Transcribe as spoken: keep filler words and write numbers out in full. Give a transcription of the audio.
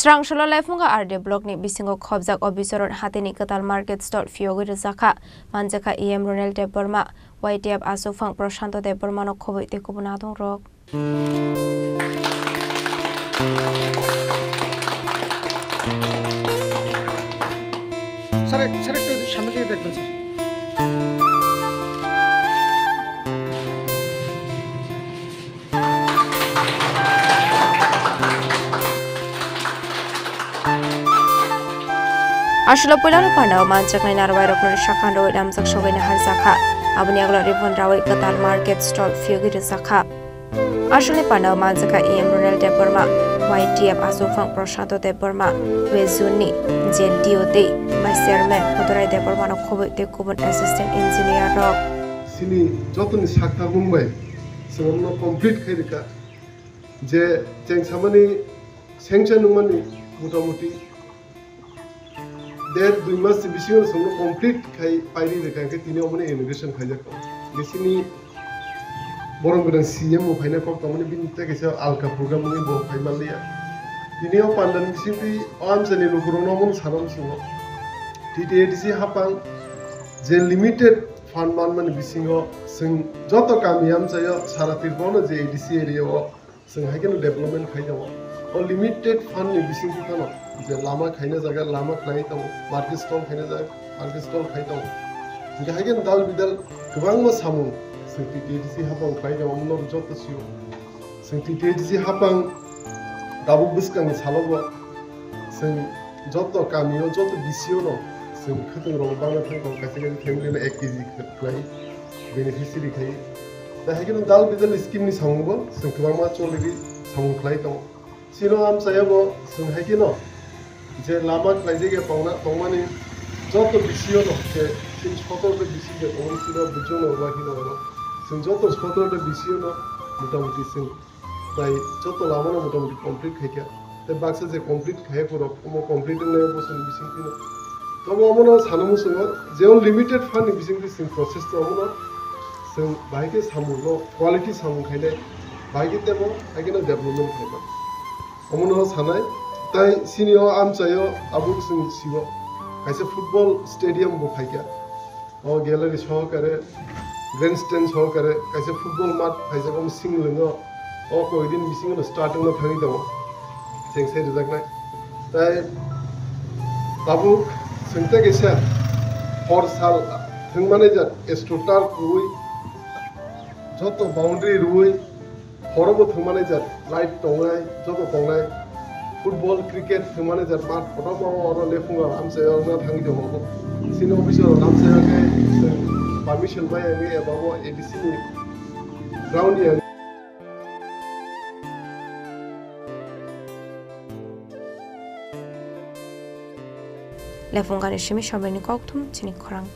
Rangsholo Laiphunga R D block ni bisingo khobjak o bichoron hatini kwtal market stall phiyogwi rwjakha. Manjakha E M Ronel Debbarma, Y T F achukphang Prashanto Debbarmano khobwi tei kubun adongrok. Sir, এক-, স্যার, একটু সামনে থেকে দেখবেন, sir. Aswkno puilano pandao manjaknai narwai rokno sakha rwi lamjak sogwi naharjakha. Aboni yagulo ribbon rawi kwtal market stall phiyogwi rwjakha. Aswkni pandao manjakha E M Ronel Debbarma, Y T F achukphang Prashanto Debbarma, West Zone ni J D O tei Vice Chairman Hudurai Debbarmano khobwi tei kubun assistant engineer rok. Chini jotoni sakthar mung bai chwngno complete khai rwkha. Je cheng samani sengcha nungmani motamuti der dui mas ni bisingo chwngno complete khai pairi rwkha, hwnkhe tini oboni inauguration khaijak tongo. Bisini borom gwnang C M bo phaina kok tongmani, bini tei kaisa alka program wngwi bo phai manliya. Tini o pandani bisingtwi o amchaini lukurokno omono sana muchungo. T T A D C hapang je limited fund manmani bisingo chwng joto kami amchaio sara Tripura no je A D C area o chwng hai kheno development khai tongo. O limited fund ni bisingtwi phano je lama khaina jaga lama khlai tongo, market stall khaina jaga market stall khai tongo. Hingkhe hai kheno dal bidal kwbangma samung chwng T T A D C hapang khlai tongo, omono joto sio. Chwng T T A D C hapang tabuk bwskangni salo bo chwng joto kamio, joto B C O no chwng khwtwng rok bangna thang tongo, kaisa kaisa family no ek K G khlai beneficiary khai. Da hai kheno dal bidal scheme ni samung bo chwng kwbangma choliri samung khlai tongo. Chini amchaya bo chwng hai kheno je lama khlaijak ya tongna, tongmani joto B C O no je chini sotor ta B C O je tongmani chini bujo no ba hino no. Chwng joto sotor ta B C O no motamuti chwng bai joto lama no motamuti complete khaikha. Tei baksa je complete khaiya khorok, omo complete wngnai bosoni bisingtwi no. Tobo omono sana muchungo je o limited fund ni bisingtwi chwng process to omono chwng bahai khe samung no quality samung khainai, bahai khe tebo hai kheno development khaima. Omono sanai, tai chini o amchaio abo chwng sigo kaisa football stadium bo phaikha. O gallery sohokare, grandstand sohokare, kaisa football mat phaijak, omo singlwngo, o koi din bisingo no starting no thangwi tongo, cheng sai rwjaknai. Tai tabuk chwng tei kaisa hor sal thwngmani jat, astroturf rwui, joto boundary rwui, horo bo thwngmani jat, light tongnai, joto tongnai. Football, cricket thwngmani jat mat kotorma o oro lephungo amchaio wngna thangwi tongo. Chini officer rok amchaio khe chwng permission bai wngwi eba bo A D C ni ground ni ang. Lephungani simi Somreni kokthum chini khorang.